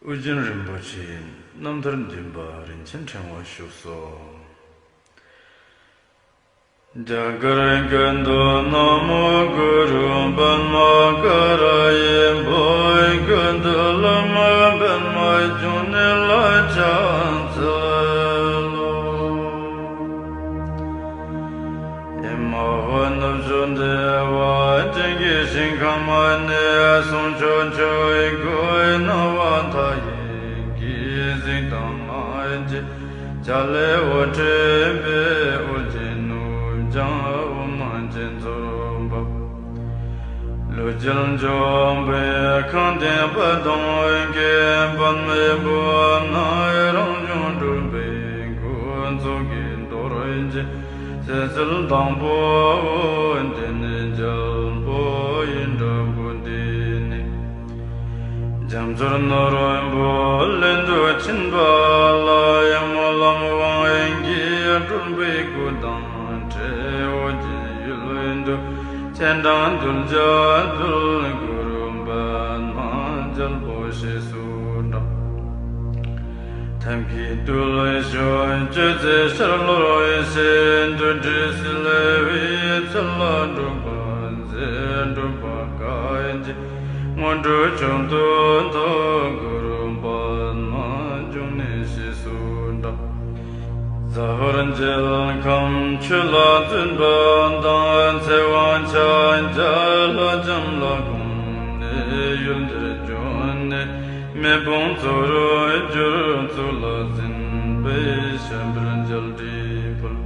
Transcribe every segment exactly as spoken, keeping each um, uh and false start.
ཨོ་རྒྱན་རིན་པོ་ཆེའི་རྣམ་ཐར་འདུན་པ་རིན་ཆེན་ཕྲེང་བ་བཞུགས་སོ། རྒྱ་གར་ཀུན་ཏུ་ན་མོ་གུ་རུ་པདྨ་ཀ་ར་ཡི། བོད་ཀུན་ཏུ་བླ་མ་པདྨ་འབྱུང་གནས་ལ་ཕྱག་འཚལ་ལོ། ཨེ་མ་ཧོ། ནུབ་ཕྱོགས་བདེ་བ་ཅན་གྱི་ཞིང་ཁམས་ནས། གསུང་མཆོག་མཆོག་གི་སྒོ་ནས་རྣ་བ་མཐའ་ཡས་ཀྱི་གཟིགས་དང་ལྷན་ཅིག། ཕྱག་ལེན་དབུ་ཁྲིད་པའི་ཨོ་རྒྱན་ནོར་བུ་འཇམ་དབྱངས་དབུ་མ་རྒྱན་མཚོར་བབས། ལུས་ཀྱི་འཇོམས་པའི་ཁང་སྟེང་པ་དང་མཁན་པདྨའི་བུ་ནི་རང་བྱུང་སྤྲུལ་པའི་འགོ་ཚུགས་ཀྱི་རྡོ་རྗེ། སྲིད་རྩེ་དང་པོ་འདི་ནི་རྒྱལ་པོ་ཡི་འདྲ་པོ་འདི་ནི། རྒྱ་མཚོར་ནོར་བུ་ལེན་དུ་ཕྱིན་པ་ལ། སྨོན་ལམ་དབང་གིས་སྤྲུལ་པའི་སྐུ་དང་འཕྲད། ཨོ་རྒྱན་ཡུལ་དུ་སྤྱན་དྲངས་གདུལ་བྱ་འདུལ། གུ་རུ་པདྨ་རྒྱལ་པོ་ཞེས་སུ་གྲགས། ཐབས་མཁས་རྡུལ་ཕྲན་གཅོད་མཛད་ཤར་ལྷོར་གཤེགས། འདུལ་བྱེད་བསིལ་བའི་ཚལ་ལ་སྒྲུབ་པ་མཛད། སྒྲུབ་པ་བཀའ་བརྒྱུད་སྔོན་འགྲོ་མཆོག་ཏུ་ཐོབ། གུ་རུ་པདྨ་འབྱུང་གནས་ཞེས་སུ་གྲགས། ཟ་ཧོར་མཇལ་ཁམས་ཆོས་ལ་བརྩོན་པ་དང་། ཚེ་དབང་ཕྱག་རྒྱ་ལྷ་ལྕམ་ལ་དགོངས་ནས། ཡུལ་འདིར་བྱོན་ནས་མེ་དཔུང་ཚོར་གྱུར། གཙུག་ལག་ཟིན་པའི་ཤམ་བྷ་ལ་རྒྱལ་སྲིད་ཕུལ།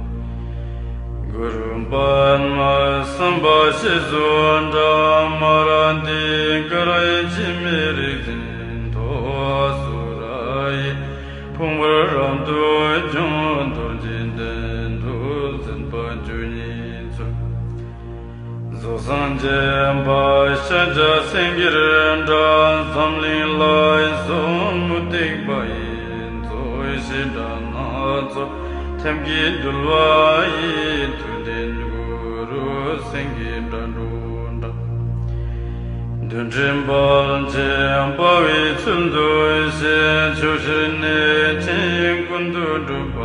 གུ་རུ་པདྨ་སམ་བྷ་ཞེས་སུ་གྲགས། མ་ར་དྷི་ཀ་ར་འཆི་མེད་རིག་འཛིན་ཐོབ། ཨ་སུ་ར་ཡི་ཕུང་པོར་རབ་ཏུ་བྱུང་། རྡོ་རྗེ་གདན་དུ་འཛིན་པ་བཅུ་གཉིས་ཚུལ། བཟོ་བཟང་བརྒྱན་པ་ཤཱཀྱ་སེང་གེར་གྲགས། འཛམ་གླིང་ལ་སོགས་མུ་སྟེགས་པ་ཡི། རྫོགས་བྱེད་དགྲ་སྣ་ཚོགས་ཐབས་ཀྱིས་འདུལ་བ་ཡི། ཐུབ་བསྟན་གུ་རུ་སེང་གེའི་སྒྲ་སྒྲོགས་གྲགས། རྡུལ་ཕྲན་དཔལ་ཆེན་དཔའ་བོའི་ཚུལ་དུ་གཤེགས། ཕྱོགས་བཞིར་གནས་ཆེན་ཀུན་ཏུ་སྒྲུབ་པ་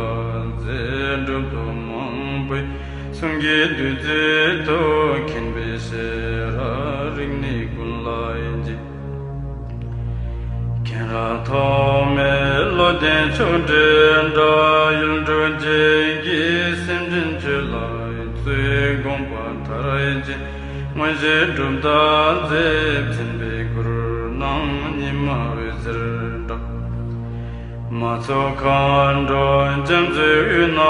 མཛད། གྲུབ་ཐོབ་མང་པོའི་གསུང་གི་བདུད་རྩི་ཐོབ། མཁྱེན་པའི་ཤེས་རབ་རིག་གནས་ཀུན་ལ་སྦྱིན། མཁྱེན་རབ་ཐོགས་མེད་བློ་ལྡན་མཆོག་སྤྲུལ་གྲགས། ཡུལ་འབྲུག་རྒྱན་གྱིས་སེམས་ཅན་ཆོས་ལ་བརྩོན། དགོངས་པ་མཐར་ཕྱིན་མངོན་ཤེས་གྲུབ་རྟགས་མཛད། མཚན་དཔེའི་གུར་ནང་ཉི་མ་འོད་ཟེར་འདྲ། མ་ཚོགས་མཁའ་འགྲོ་རྒྱ་མཚོའི་དབུས་ན་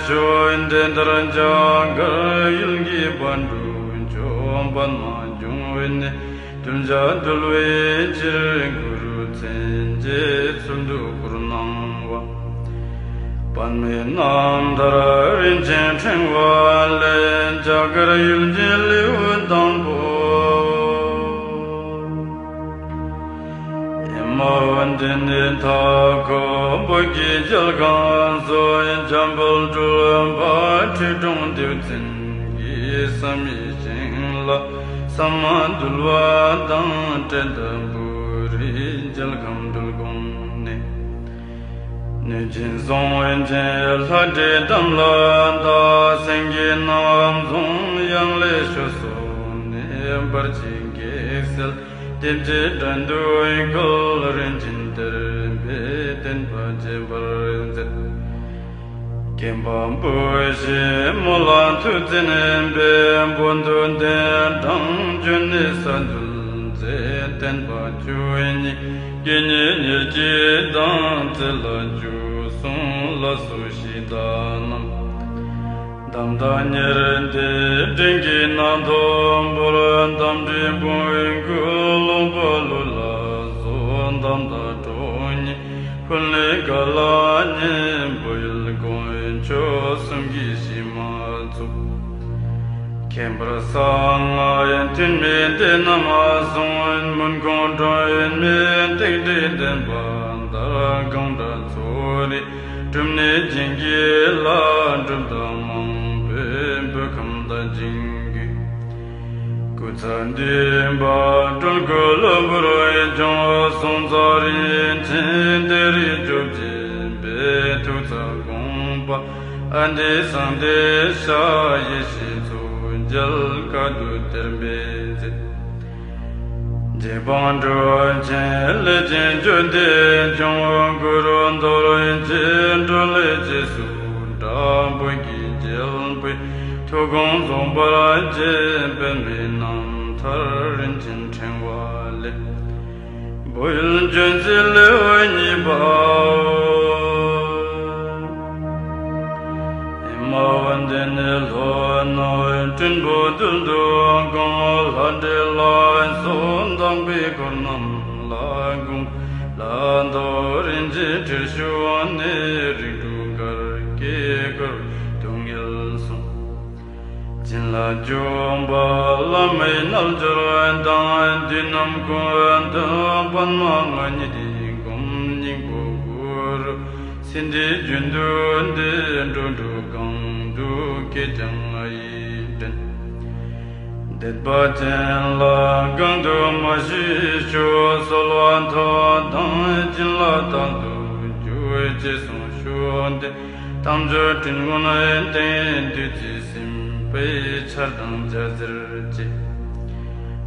བཞུགས། འདི་ལྟར་རྒྱ་གར་ཡུལ་གྱི་པཎ་གྲུབ་མཆོག། པདྨ་འབྱུང་གནས་གདུལ་བྱ་འདུལ་བའི་ཕྱིར། གུ་རུ་མཚན་བཅས་ཚུལ་དུ་བསྐུར་གནང་བ། པདྨའི་རྣམ་ཐར་རིན་ཆེན་ཕྲེང་བ་ལས། རྒྱ་གར་ཡུལ་གྱི་ལེའུ་དང་པོ། ཨེ་མ་ཧོ། འདི་ནི་མཐའ་འཁོབ་བོད་ཀྱི་རྒྱལ་ཁམས་སུ། འཇམ་དཔལ་སྤྲུལ་པ་ཁྲི་སྲོང་ལྡེའུ་བཙན་གྱིས། བསམ་ཡས་ཤིང་ལ་ས་མ་འདུལ་བ་དང་། ཏྲེ་ཏ་པུ་རིའི་རྒྱལ་ཁམས་འདུལ་དགོངས་ནས། གནོད་སྦྱིན་ཟོང་བན་ཆེན་ལྷ་འདྲེ་དམ་ལ་བཏགས། སེང་གེ་རྣམ་རྫོང་ཡང་ལེ་ཤོད་སོགས་ནས། འབར་གྱི་གེགས་སེལ་བདེ་བྱེད་དགྲ་འདུལ་སྐུ། རིན་ཆེན་གཏེར་སྦས་བསྟན་པ་རྒྱས་པར་མཛད། མཁན་པོ་བུ་ཞེས་མོ་ལ་ཐུགས་བརྩེ་ནས་འབོད། བོད་དུ་གདན་དྲངས་བྱོན་ནས་གསར་འདུལ་མཛད། བསྟན་པ་བཅུ་གཉིས་དགེ་བསྙེན་ཉེར་གཅིག་དང་། རྩེ་ལ་བཅུ་གསུམ་ལ་སོགས་གཞི་བདག་རྣམས། གདམས་ཟླ་ཉེར་བརྒྱད་སྤྲིན་གྱི་ནང་དུ་འབོར། གདམས་འདྲེ་བོན་སྐུ་ལོག་པ་ལུག་ལ་སོགས། གདམས་ཟླ་དྲུག་གཉིས་ཕུ་ནུ་ཀ་ལ་གཉན། བོད་ཡུལ་དཀོན་མཆོག་གསུམ་གྱི་གཤེད་མ་ཚོགས། ཁྱད་པར་གསང་སྔགས་ཐུན་མིན་སྡེ་རྣམས་གསུངས། མུན་ཁུང་སྒྲོན་མེ་སྟེགས་བྲིས་བསྟན་པ་དར། གང་དགྲ་ཚོགས་རིགས་སྒྲུབ་གནས་བྱིན་གྱིས་བརླབས། གྲུབ་རྟགས་མང་པོས་བོད་ཁམས་དར་ཞིང་རྒུད། སྐུ་ཚེ་བརྟན་པ་སྤྲུལ་སྐུ་གློ་བུར་བྱུང་། སོང་ཙང་རིན་ཆེན་གཏེར་རིགས་བཅུ་གཅིག་པའི། ཐུགས་བརྩེ་དགོངས་པ་ཨ་འདི་གསང་བདེ་ཤ་ཡེ་ཤེས་མཚོ་རྒྱལ་བཀའ་བསྡུ་གཏེར་སྦས་མཛད། རྗེ་འབངས་གྲུབ་ཆེན་ལས་ཅན་བཅུ་འདི་བྱུང་། གུ་རུ་རྡོ་རྗེ་འཕྲིན་ལས་རྗེས་སུ་འབྲང་། བོད་ཀྱི་རྒྱལ་པོའི་ཐུགས་དགོངས་རྫོགས་པར་བྱེད། པདྨའི་རྣམ་ཐར་རིན་ཆེན་ཕྲེང་བ་ལས། བོད་ཡུལ་ལྗོན་ཚལ་ལེའུ་གཉིས་པའོ། ཨེ་མ་འོ་འདི་ནི་ལྷོ་ནུབ་སྤྲིན་ཕུང་རྡུལ་དུ་གང་། ལྷ་འདྲེ་ལྷ་སོགས་དག་པའི་འཁོར་རྣམས་ལ་དགོངས། ལ་དྭགས་རིན་ཆེན་ཁྲིར་བཞུགས་ནས། རིགས་དྲུག་འགལ་རྐྱེན་བསྐོར་སྡུག་བསྔལ་སོང་། བྱིན་རླབས་འཇུག་པ་བླ་མའི་རྣལ་འབྱོར་དང་། བདུད་རྣམས་ཀུན་འདུལ་པདྨ་ང་ཉིད་བསྒོམ། སྙིང་པོ་གུ་རུ་སིནྡྷུའི་རྒྱུན་དུ་བསྡུས། འགྲོ་དྲུག་གང་དུ་སྐྱེས་ཀྱང་ང་ཡིས་འདྲེན། དད་པ་ཅན་ལ་གང་དུ་མ་ཞིག་ཞུ། གསོལ་བ་ཐོབ་དང་བྱིན་རླབས་རྟག་ཏུ་འཇུག་ཅེས་གསུངས་ཞུ་སྟེ། དལ་འབྱོར་སྤྲིན་ཀུན་སྟེང་བདུད་རྩིས་ཟིན་པའི། ཆར་དང་བྱ་ཟེར་བཅས།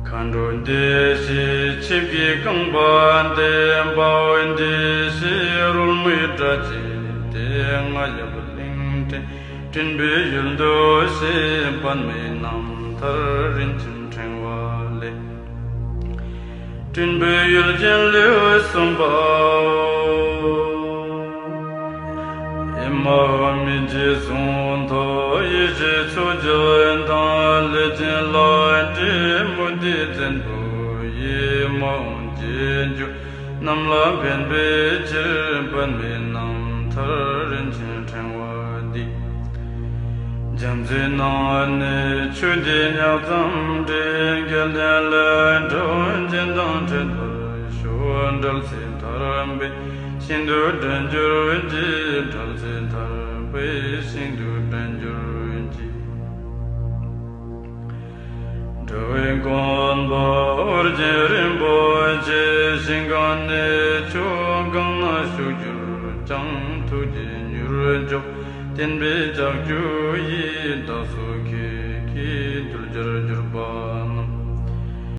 མཁའ་འགྲོ་བདེ་གཤེགས་ཆིབས་ཀྱིས་བཀང་བ་སྟེ། དཔའ་བོ་བདེ་གཤེགས་རོལ་མོའི་སྒྲ་བཅས་ཏེ། རྔ་ཡབ་གླིང་ཕྲན་སྤྲིན་པའི་ཡུལ་དུ་གཤེགས། པདྨའི་རྣམ་ཐར་རིན་ཆེན་ཕྲེང་བ་ལས། སྤྲིན་པའི་ཡུལ་ཅན་ལེའུ་གསུམ་པའོ། ཨེ་མ་ཧོ། མི་འཇིགས་གཟུངས་ཐོབ་ཡེ་ཤེས་མཚོ་རྒྱལ་དང་། ལས་ཅན་ལྷ་འདྲེ་མུ་སྟེགས་བཙན་པོ་ཡི། མ་འོངས་རྗེས་འཇུག་རྣམས་ལ་ཕན་པའི་ཕྱིར། པདྨའི་རྣམ་ཐར་རིན་ཆེན་ཕྲེང་བ་འདི། རྒྱ་མཚོའི་ནང་ནས་ཆུ་འདི་ཉག་ཙམ་འདྲེས། སྐལ་ལྡན་ལས་འགྲོ་གཞན་དང་འཕྲད་པར་ཤོག་འགྲེལ་ཚིག་ཐར་པའི་ཞིང་དུ་འདྲེན་གྱུར་ཅིག་འགྲེལ་ཚིག་ཐར་པའི་ཞིང་དུ་འདྲེན་གྱུར་ཅིག་འགྲོ་བའི་མགོན་པོ་ཨོ་རྒྱན་རིན་པོ་ཆེ། ཞིང་གང་ནས་ཆུ་གང་ན་བཞུགས་གྱུར་ཀྱང་། ཐུགས་རྗེས་མྱུར་མགྱོགས་བསྟན་པའི་ལྕགས་ཀྱུ་ཡིས། བདག་སོགས་ཁྱེད་ཀྱིས་འདུལ་བྱར་གྱུར་པ།